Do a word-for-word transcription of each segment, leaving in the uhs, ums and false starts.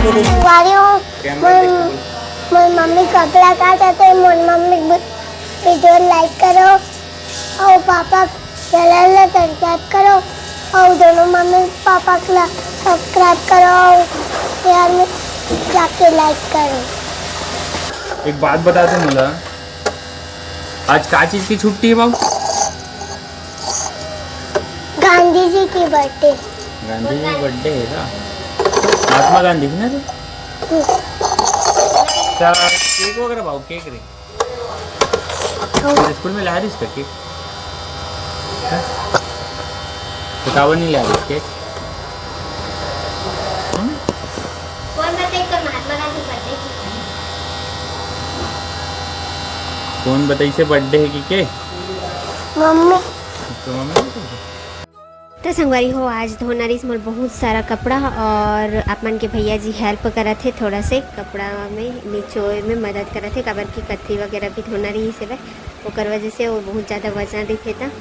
संगवारी हो, मोर, मोर मम्मी कपड़ा काटत हे, मोर मम्मी वीडियो लाइक करो, अउ पापा चैनल ला सब्सक्राइब करो, अउ दोनों मम्मी पापा ला सब्सक्राइब करो, अउ यार में जाके लाइक करो। एक बात बता दे मोला, आज का चीज की छुट्टी है बाबू? गांधी जी की बर्थडे। गांधी जी की बर्थडे है का? महात्मा गांधी की ना रे? हम्म। अच्छा, केक वगैरह भाव, केक रे। स्कूल में लाया इसका केक? हाँ? तो काबर नहीं लाया केक? हम्म? कौन बताई तो महात्मा गांधी बर्थडे की? कौन बताई से बर्थडे है कि के? मम्मी। तो मम्मी नहीं बोलती? तो संगवारी हो, आज धोना रहिस मोर बहुत सारा कपड़ा और आप मन के भैया जी हेल्प करत हे थोड़ा से कपड़ा में निचोए में मदद करत हे, काबर की कथरी वगैरह भी धोना रहिस हवय, ओकर वजह से वो बहुत ज़्यादा वजन रहिथे त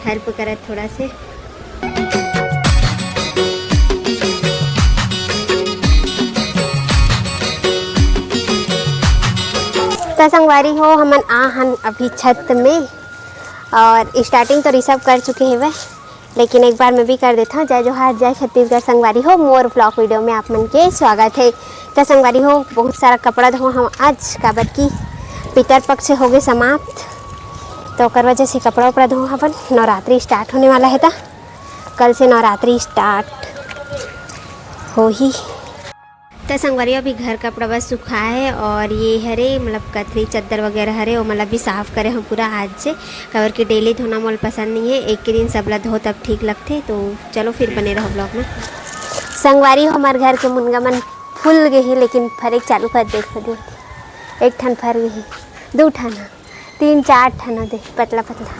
हेल्प करत थोड़ा से। तो संगवारी हो, हमन आ हन अभी छत में और स्टार्टिंग तो ऋषभ कर चुके हवय, लेकिन एक बार मैं भी कर देता हूँ। जय जोहार, जय छत्तीसगढ़ संगवारी हो, मोर व्लॉग वीडियो में आप मन के स्वागत है। तो संगवारी हो, बहुत सारा कपड़ा धो हम आज, काबर की पितर पक्ष हो गए समाप्त, तो ओकर वजह से कपड़ा उपड़ा धो अपन। नवरात्रि स्टार्ट होने वाला है, ता कल से नवरात्रि स्टार्ट होही। त संगवारी हो, अभी घर कपड़ा बस सुखा है और ये हरे मतलब कथरी चद्दर वगैरह हरे, ओमन ला भी साफ करे हम पूरा आज से, काबर कि डेली धोना मोल पसंद नहीं है, एक के दिन सब ला धो तब ठीक लगथे। तो चलो फिर बने रहो व्लॉग में। संगवारी हो, हमार घर के मुनगा मन फूल गए हे, लेकिन फरे चालू कर दे, दे। एक ठन फर गए हे, दू ठन। तीन चार ठन दे, पतला पतला।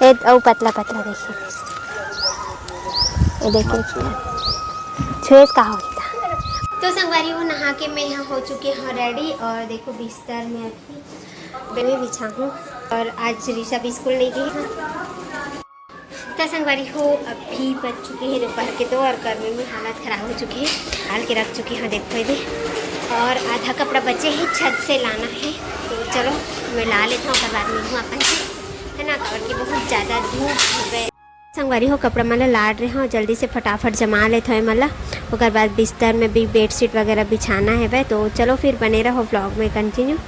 ए, अउ पतला पतला देखिए, ये देखिए, छुएस का होता। तो संगवारी हो, नहा के मैं यहाँ हो चुके हूँ रेडी और देखो बिस्तर में अभी बेड में बिछा हूँ और आज ऋषभ स्कूल नहीं गई है। तो संगवारी हो, अभी बज चुके हैं दोपहर के दो और गर्मी में हालत खराब हो चुकी है। डाल के रख चुकी हूँ, देखो ये, और आधा कपड़ा बचे है, छत से लाना है। तो चलो, मैं ला लेता हूँ, ओकर बाद मिलूँ अपन से, है ना, काबर कि बहुत ज़्यादा धूप है। संगवारी हो, कपड़ा मन ला लाड़ रहे हो, जल्दी से फटाफट जमा लेत हो एमन ला, ओकर बाद बिस्तर में भी बेडशीट वगैरह बिछाना है। तो चलो फिर बने रहो व्लॉग में कंटिन्यू।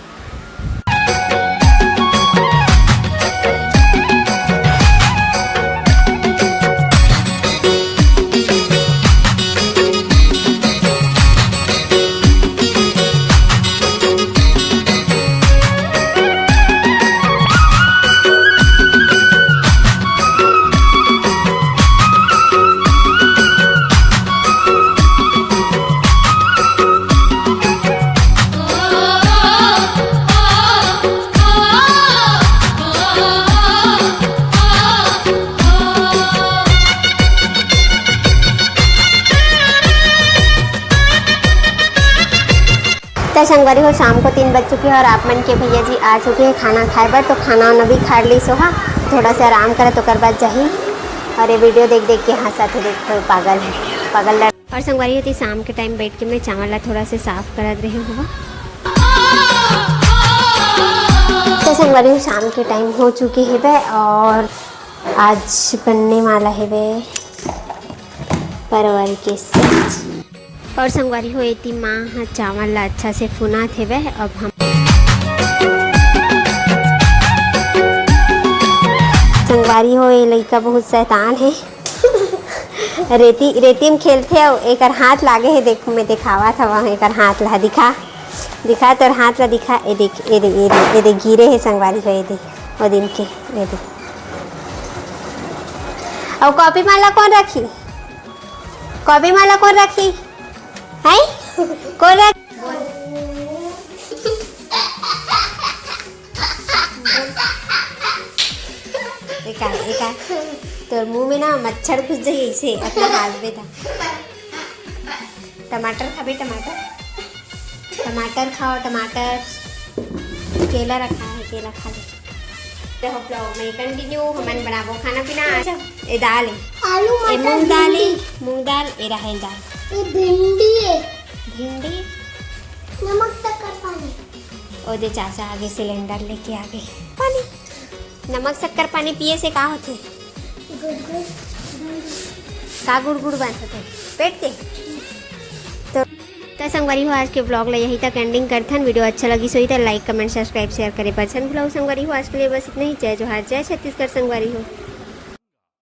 त संगवारी हो, शाम को तीन बज चुके हैं और आप मन के भैया जी आ चुके हैं खाना खाए बर। तो खाना वाना भी खा ली सोहा, थोड़ा सा आराम करत, ओकर बाद जाही। और ये वीडियो देख देख के हंसत है, देखो पागल है, पागल लड़- और संगवारी होती शाम के टाइम बैठ के मैं चावल ला थोड़ा से साफ करत रहे हुआ। तो संगवारी हो, शाम के टाइम हो चुके हेबे और आज बनने वाला हेबे परवल के सब्जी। और संगवारी हो, एती माँ ह चावल ला अच्छा से फुनात हेबे। अब हम संगवारी हो, ये लइका बहुत शैतान है। रेती, रेती में खेलथे अउ एकर हाथ लागे हे। देख, मैं देखावत हवं एकर हाथ ला। दिखा, दिखा तोर हाथ ला दिखा। ए देख, ए दे, ए दे, ए दे गिरे हे संगवारी हो, ए दे, ओ दिन के, ए दे। अउ कॉपी मन ला कौन रखी? कॉपी मन ला कौन रखी? हैं? कौन रख- एका, एका, तोर मुंह में ना मच्छर घुस जाई ऐसे अपना हाथ में था। टमाटर खाबे, टमाटर, टमाटर खाओ, टमाटर। केला रखा है, केला खा ले। तो vlog में continue, हमन बनाबो खाना पीना। अच्छा, ए दाल है, आलू ए मटर मूंग दाल है, भिंडी। मूंग दाल, ए राहेर दाल, ये भिंडी है। भिंडी। नमक शक्कर पानी। ओ दे चाचा आगे सिलेंडर लेके आगे। पानी, नमक शक्कर पानी पिए से का होथे? गुड़गुड़। का गुड़गुड़ बन होथे पेट के? तो त संगवारी हो, आज के vlog ला यही तक ending करथन। Video अच्छा लगिस होही त like, comment, subscribe, share करे बर झन भुलाहू संगवारी हो। आज के लिए बस इतना ही। जय जोहार, जय छत्तीसगढ़ संगवारी हो।